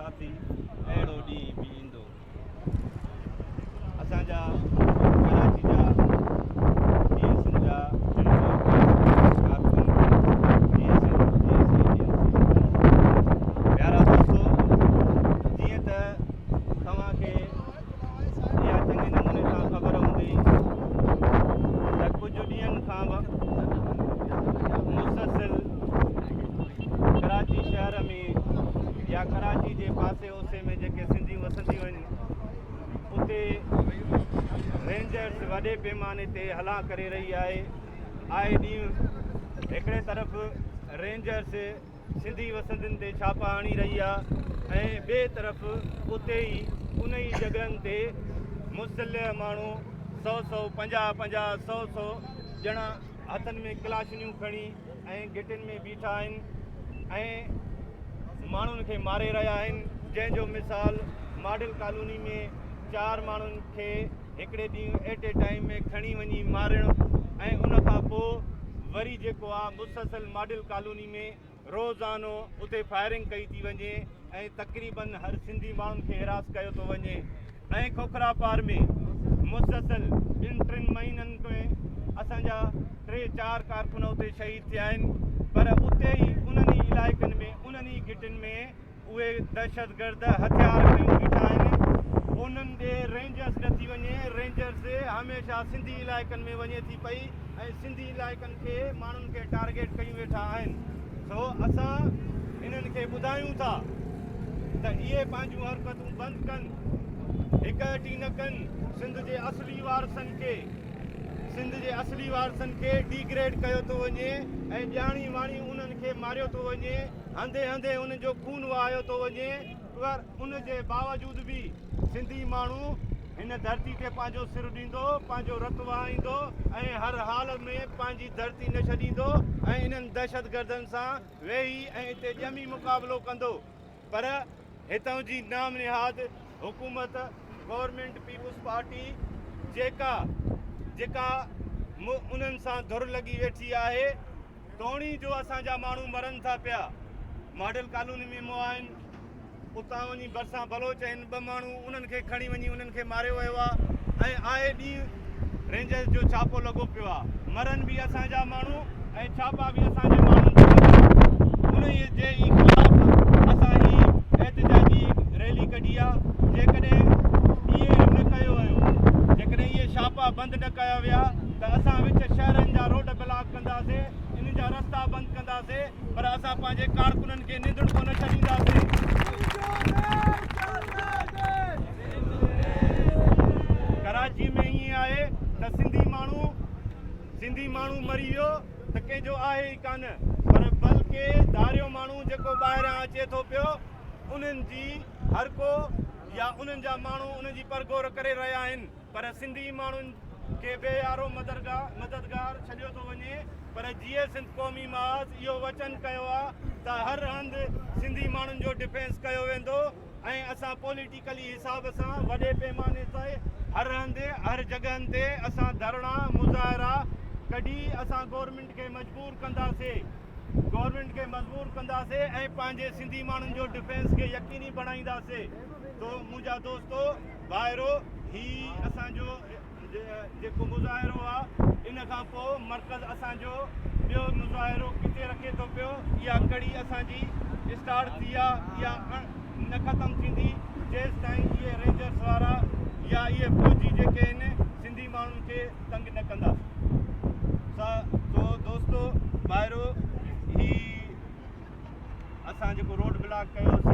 ساٿي اهڙو ڏينهن به ايندو. اسان جا ڪراچي جا جي ايس اين جا ڪارڪن جي ايس اين جي ايس I جي پيارا دوستو، جيئن ته توهان کي اها چڱي نموني سان خبر هوندي ته ڪجهه ڏينهن کان مسلسل ڪراچي شهر ۾ يا ڪراچي جي پاسي اوسي ۾ جيڪي سنڌيون وسنديون آهن اتي رينجرز وڏي پيماني تي هلان ڪري رهي آهي. آئي ڏينهن هڪڙي طرف رينجرز سنڌي وسندين تي ڇاپا هڻي رهي آهي ۽ ٻئي طرف اتي ئي ان ئي جڳهن تي مسلح ماڻهو سو سو، پنجاهه پنجاهه، سو سو ڄڻا هٿن ۾ ڪلاشنيون کڻي ۽ گهٽين ۾ بيٺا آهن ۽ ماڻهن کي ماري رهيا آهن، جنهن جو مثال ماڊل ڪالوني ۾ چار ماڻهن کي هڪڙي ڏينهن ايٽ اي ٽائيم ۾ کڻي وڃي مارڻ ۽ ان کان پوء وري جيڪو آ مسلسل ماڊل ڪالوني ۾ روزانو اتي فائرنگ ڪئي ٿي وڃي ۽ تقريبن هر سنڌي ماڻهن کي حراس ڪيو ٿو وڃي ۽ کوکرا پار ۾ مسلسل ٻن ٽن مهينن ۾ اسان جا ٽي چار ڪارڪن اتي شهيد ٿيا آهن، پر اتي ئي انهن ئي علائقن ۾ انهن ئي گهٽين ۾ اهي دهشتگرد هٿيار کنيون بيٺا آهن، انهن ڏي رينجرز نه ٿي وڃي، رينجرز هميشه سنڌي علائقن ۾ وڃي ٿي پئي ۽ سنڌي علائقن کي ماڻهن کي ٽارگيٽ ڪيون ويٺا آهن، سو اسان انهن کي ٻڌايون ٿا ته اهي پنهنجون حرڪتون بند ڪن، هڪ هٽي نه ڪن، سنڌ جي اصلي وارثن کي سنڌ جي اصلي وارثن کي ڊي گريڊ ڪيو ٿو وڃي ۽ ڄاڻي واڻي انهن کي ماريو ٿو وڃي. هنڌين هنڌين انهن جو خون وهايو ٿو وڃي، پر ان جي باوجود به سنڌي ماڻهو هن ڌرتي تي پنهنجو سر ڏيندو، پنهنجو رت وهائيندو ۽ هر حال ۾ پنهنجي ڌرتي نه ڇڏيندو ۽ انهن دهشتگردن سان ويهي ۽ اتي ڄمي مقابلو ڪندو. پر هتان جي نام نهاد حڪومت گورنمينٽ پيپلز پارٽي جيڪا جيڪا انهن سان ڌر لڳي ويٺي آهي، توڻي جو اسان جا ماڻهو مرن ٿا پيا، ماڊل ڪالوني ۾ مئا آهن، اتان وڃي ڀرسان بلوچ آهن ٻه ماڻهو انهن کي کڻي وڃي انهن کي ماريو ويو آهي ۽ آئي ڏينهن رينجرز جو ڇاپو لڳو پيو آهي، مرن به اسان جا ماڻهو ۽ ڇاپا به اسان جي ماڻهن تي لڳن، انهي جي ئي خلاف اسان هي احتجاجي ريلي ڪڍي آهي، جيڪڏهن ائين نه ڪيو ويو، جيڪڏهن اهي ڇاپا بند نه ڪيا ويا ته اسان وچ شهرن جا روڊ بلاڪ ڪنداسين، انهن جا رستا بند ڪنداسين، پر اسان پنهنجي ڪارڪنن کي ننڌڻڪو نه ڇڏينداسين. ڪراچي ۾ ائين آهي ته سنڌي ماڻهو سنڌي ماڻهو مري ويو ته ڪنهن جو آهي ئي ڪانه، پر بلڪه ڌاريو ماڻهو جيڪو ٻاهريان اچي ٿو پيو انهن جي هر ڪو يا انهن جا ماڻهو انهن جي پرگهور ڪري رهيا آهن. پر سنڌي ماڻهن کي بي يارو مددگار ڇڏيو ٿو وڃي، پر جيئي سنڌ قومي محاذ اهو وچن ڪيو آ ته هر هنڌ سنڌي ماڻهن جو ڊفينس ڪيو ويندو ۽ اسان پوليٽيڪلي حساب سان وڏي پيماني تي هر هنڌ هر جڳهن تي اسان ڌرڻا مظاهرا ڪڍي اسان گورنمينٽ کي مجبور ڪنداسي گورنمينٽ کي مجبور ڪنداسي ۽ پنهنجي سنڌي ماڻهن جو ڊفينس کي يقيني بڻائينداسي. تو منهنجا دوستو ڀائرو هي اسان جو جيڪو مظاهرو آ ان کان پوء مرڪز اسان جو ٻيو مظاهرو ڪٿي رکي ٿو پيو، اها ڪڙي اسان جي اسٽارٽ ٿي آ، اها نه ختم ٿيندي جيستائين اهي رينجرس وارا يا اهي فوجي جيڪي آهن سنڌي ماڻهن کي تنگ نه ڪندا. سا تو دوستو ڀائرو هي اسان جيڪو روڊ بلاڪ ڪيوسي.